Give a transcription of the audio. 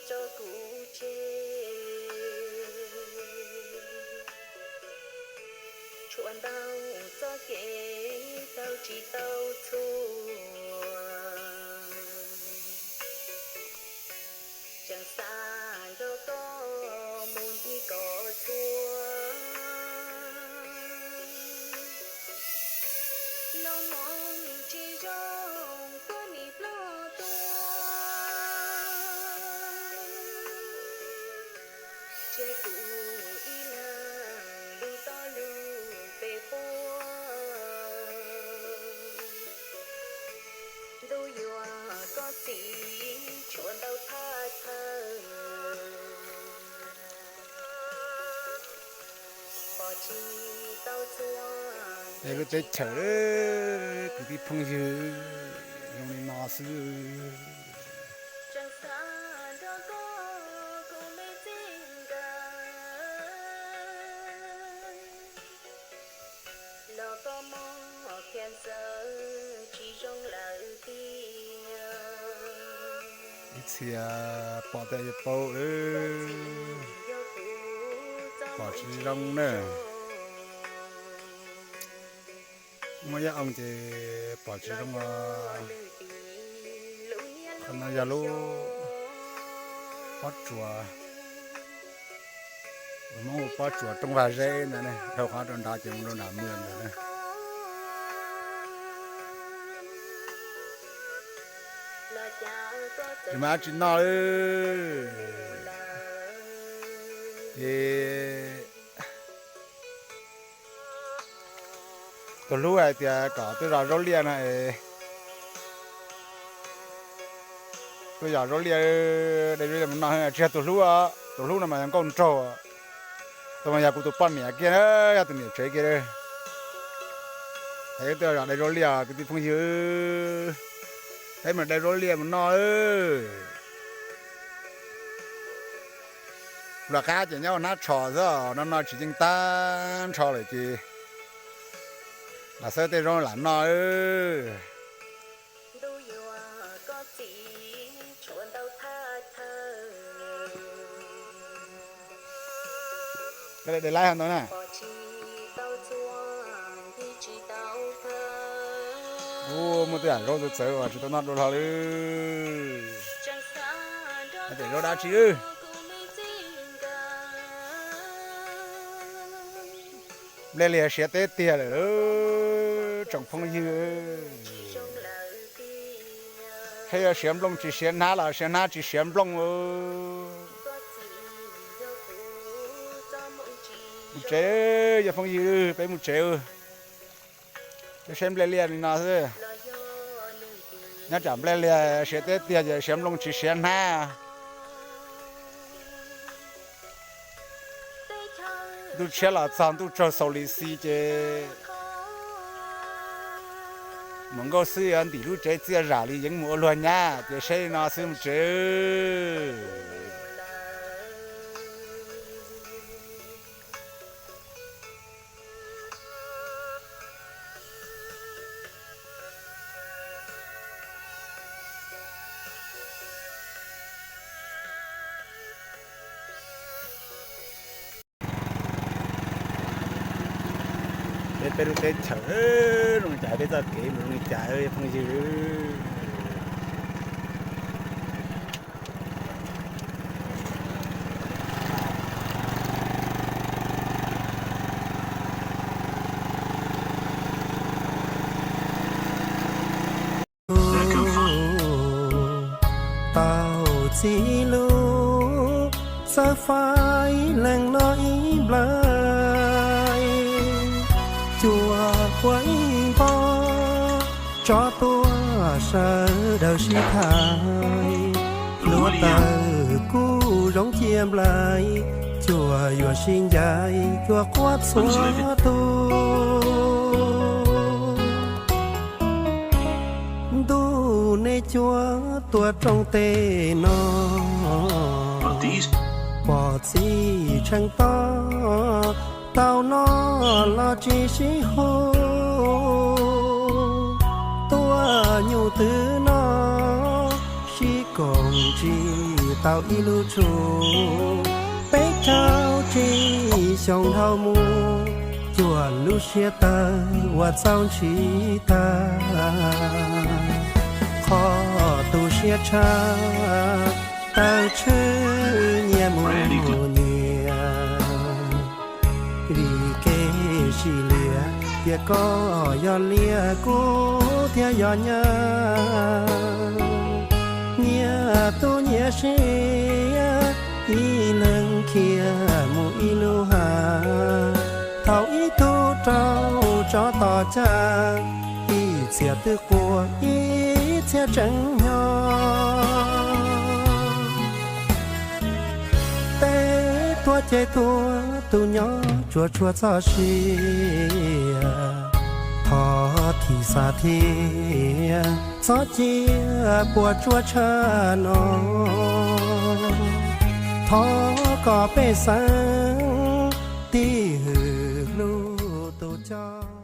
tso kuv tseg. Tshuav ntau txoj kev taug tsis tau txhua, tseem xav nrog koj mus ncig kom txhua. Los mus tsis zoo koj nim ploj tuaj, tseg kuv ib leeg lug tau lug pem puab. Ntuj yuav koj txiv tshuav ntau thaj thawj, pom tsis tau txhua. Es lub teb chaws, kwv tij phooj ywg, zoo li no xwb. Tseem xav nrog koj koom me txij nkawm, los koj mob thiab ntxawm tsis zoo lawm tiag. Ib txhia pom tej paub, pom tsis zoo na. Muaj ib oo ces pom tsis zoo os. Qhov no yog lub pob tsuas, lus Hmoob hu pob tsuas rooj vag zeb ntawd, dhau qhov rau nrad ces mus rau nram mws ntawd na. Nws mas dab tsi noj lawm. Ces tus hlub hais tias kom tuaj zom zaub liaj no es, tuaj zom zaub liaj, de zaub liaj mus noj. Tsis yog tus hlub, tus hlub no mas yog nkauj nraug, tus mas yog kuv tus poj niam kiag na, yog tus niam tsev kiag. Es wb tuaj zom de zaub liaj kwv tij phooj ywg, peb mus de zaub liaj mus noj. Lawv qab ces nyob ua hnab tsho xwb, no no tsis yeej tag nrho lawm ces lam xawb tej zaub lam noj. Koj de laib hov ntau na. Ub, muaj tej yam zaub txawv txawv uas tsis tau noj dua hlo li. Tej zaub dab tsi? Nplej liag siav teb tiag lawm tsoom phooj ywg. Thiab yog siav nplooj tsis siav hnab los siav hnab tsis siav nplooj. Mus tsev, yog phooj ywg, peb mus tsev. Peb saib nplej liaj li no xwb. Nyob tsam nplej liag siav teb tiag ces siav nplooj tsis siav hnab. Ntuj tshiab los txog ntuj tsaug xaus li xi ces mus nkauj xwb yuav ntim lub tsev txiaj zam li yeej mus ua luag nyab ces saib li no xwb mus tsev. Peb, peb lub teb chaws zoo li cas, peb txoj kev mus zoo li cas phooj ywg. Tau txij lub txawv fais leej no ib nplawg, cua ua ib npo tso tuaj sawv daws sib thaiv. Hluav taws kuj zoo cia nplaim, cua yuav sib ncaim cua quaj txhua tus. Ntuj nej cua tuaj rooj teb no, pom txhij tshee to, tau no los tsis sib hu, tuaj nyuj twg no sib koom tsis tau ib lub tsum. Peb caug tsib xyoo dhau mus, cuag lub siab tawg uas txaus ntshis tag. Qhov tu siab tshaj, tawg tshwj nyias mus nyias. Vim kev sim lias, tias koj yog liaj kuv thiaj yog nyab. Nyias tu nyias siab, ib leeg khiav mus ib lub hav. Thaum ib tug rau tsov tom cag, ib txhia twb quaj ib txhia tseem hnyo. Tej tuag ces tuag, tus nyob tsuas tshuav txoj sia. Thov thim xa thiab, txhob cia puas tsuaj tshaj no. Thov kom peb xeem, tib hwm hlub tus coj.